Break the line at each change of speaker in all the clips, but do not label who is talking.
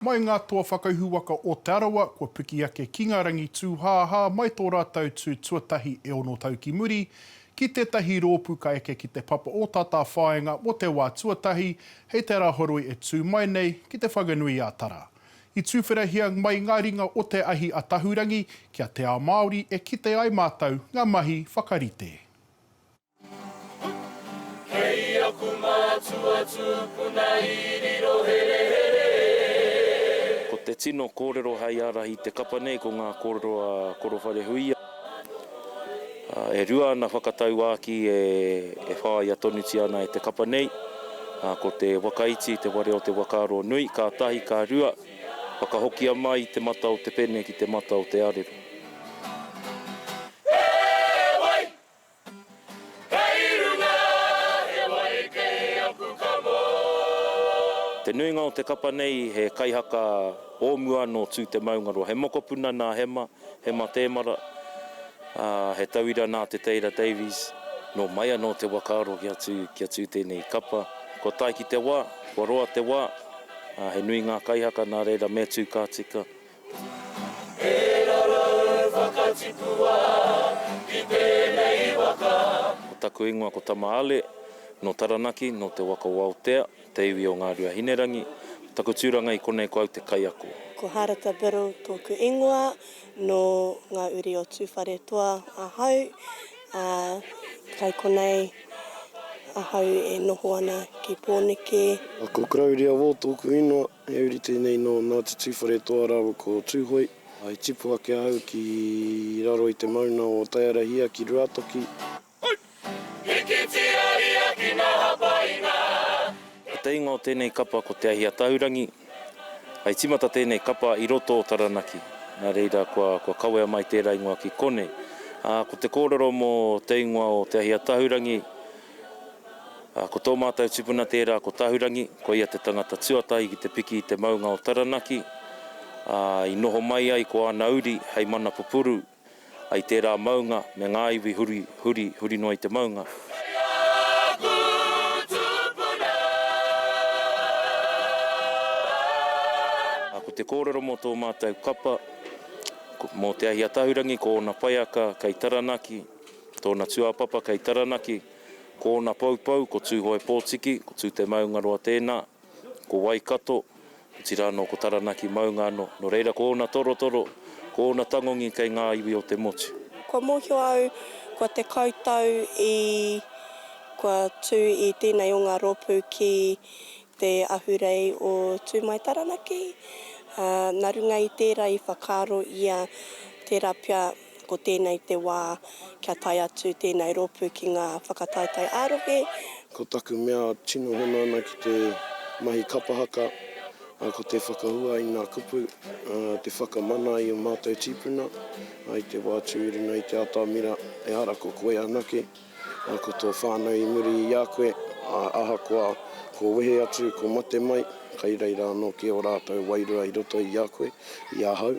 Mai ngā toa whakaihuwaka o Te Arawa kua piki ake ki ngā rangi tūhāhā mai tō rātou tū tuatahi e ono tau ki muri, ki tētahi rōpū ka eke ki te papa o Tātāwhāinga mō te wā tuatahi hei te Rāhoroi e tū mai nei ki Te Whanganui-ā-Tara. I tūwherahia mai ngā ringa o Te Ahi a Tahurangi ki a Te Ao Māori e kite ai mātou ngā mahi whakarite.
Kei aku mātua tūpuna i riro herehere.
Ko te tino kōrero hei ārahi i te kapa nei ko ngā kōrero a Korowharehuia. E rua ana whakatauākī e whāia tonutia ana e te kapa nei, ko te waka iti, te ware o te whakaaro nui, ka tahi, ka rua, whakahokia mai te mata o te pene ki te mata o te arero.
E wai! Kei runga he wai kei aku kamo.
Te nuinga o te kapa nei he kaihaka o mua nō Tū Te Maungaroa. He mokopuna nā Hema, Hema Tēmara, ā, he tauira nā Te Teira Davies. Nō mai anō te whakaaro kia tū, kia tū tēnei kapa. Kua tae ki te wā, kua roa te wā, ā, he nui ngā kaihaka nā reira me tū ka tika.
He rarau whakatipua ki tēnei waka.
Ko taku ingoa ko Tama Ale, nō Taranaki, nō te waka o Aotea, te iwi o Ngāruahinerangi. Ko taku tūranga i konei ko au te kaiako.
Ko Harata Biddle tōku ingoa, nō ngā uri o Tūwharetoa ahau, ā, kai konei ahau e noho ana ki Pōneke.
Ko Karauria Wall tōku ingoa, He uri tēnei nō Ngāti Tūwharetoa rāua ko Tūhoe. I tipu ake ahau ki raro i te mauna o Taiarahia ki Ruatoki.
Hikitia riakina hapainga.
Ko te ingoa o tēnei kapa ko Te Ahi a Tahurangi. I tīmata tēnei kapa i roto o Taranaki, nā reira kua kua kawea mai tērā ingoa ki konei. Ā, ko te kōrero mō te ingoa o Te Ahi a Tahurangi, Ā, ko tō mātou tupuna tērā ko Tahurangi, ko ia te tangata tuatahi ki te piki i te maunga o Taranaki, ā, i noho mai ai ko āna uri hei mana pupuru i tērā maunga me ngā iwi huri, huri, huri noa i te maunga.
Kei aku tupuna.
Ā, ko te kōrero mō tō mātou kapa, mō Te Ahi a Tahurangi, ko ōna paiaka kei Taranaki, tōna tūāpapa kei Taranaki, Ko ōna poupou, ko Tūhoe Pōtiki, ko Tūtemaungaroa tēnā, ko Waikato, otirā anō ko Taranaki maunga anō. Nō reira ko ōna torotoro, ko ōna tangongi kei ngā iwi o te motu.
Kua mōhio au, kua 10 tau i, kua tū i tēnei o ngā rōpū ki te ahurei o Tū Mai Taranaki, ā, nā runga i tērā i whakaaro ia tērā pea Ko tēnei te wā kia tae atu tēnei rōpū ki ngā whakataetae ā-rohe.
Ko taku mea tino hono ana ki te mahi kapa haka, ko te whakahua i ngā kupu, te whakamana i ō mātou tīpuna, i te wā tū i runga i te atamira, ehara ko koe anake, ko tō whānau i muri i a koe, ahakoa ko wehe atu, ko mate mai, kai reira anō kē ō rātou wairua i roto i a koe, i ahau.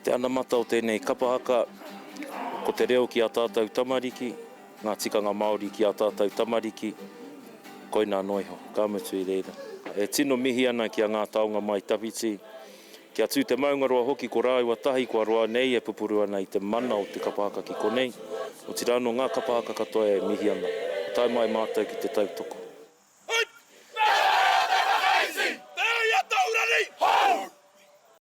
Te anamata o tēnei kapa haka, ko te reo ki ā tātou tamariki, ngā tikanga Māori ki ā tātou tamariki, koinā noa iho, ka mutu i reira. E tino mihi ana ki a Ngā Taonga Mai Tawhiti, ki a Tū Te Maungaroa hoki ko rāua tahi kua roa nei e pupuru ana i te mana o te kapa haka ki konei, otirā nō ngā kapa haka katoa e mihi ana. Kua tae mai mātou ki te tautoko.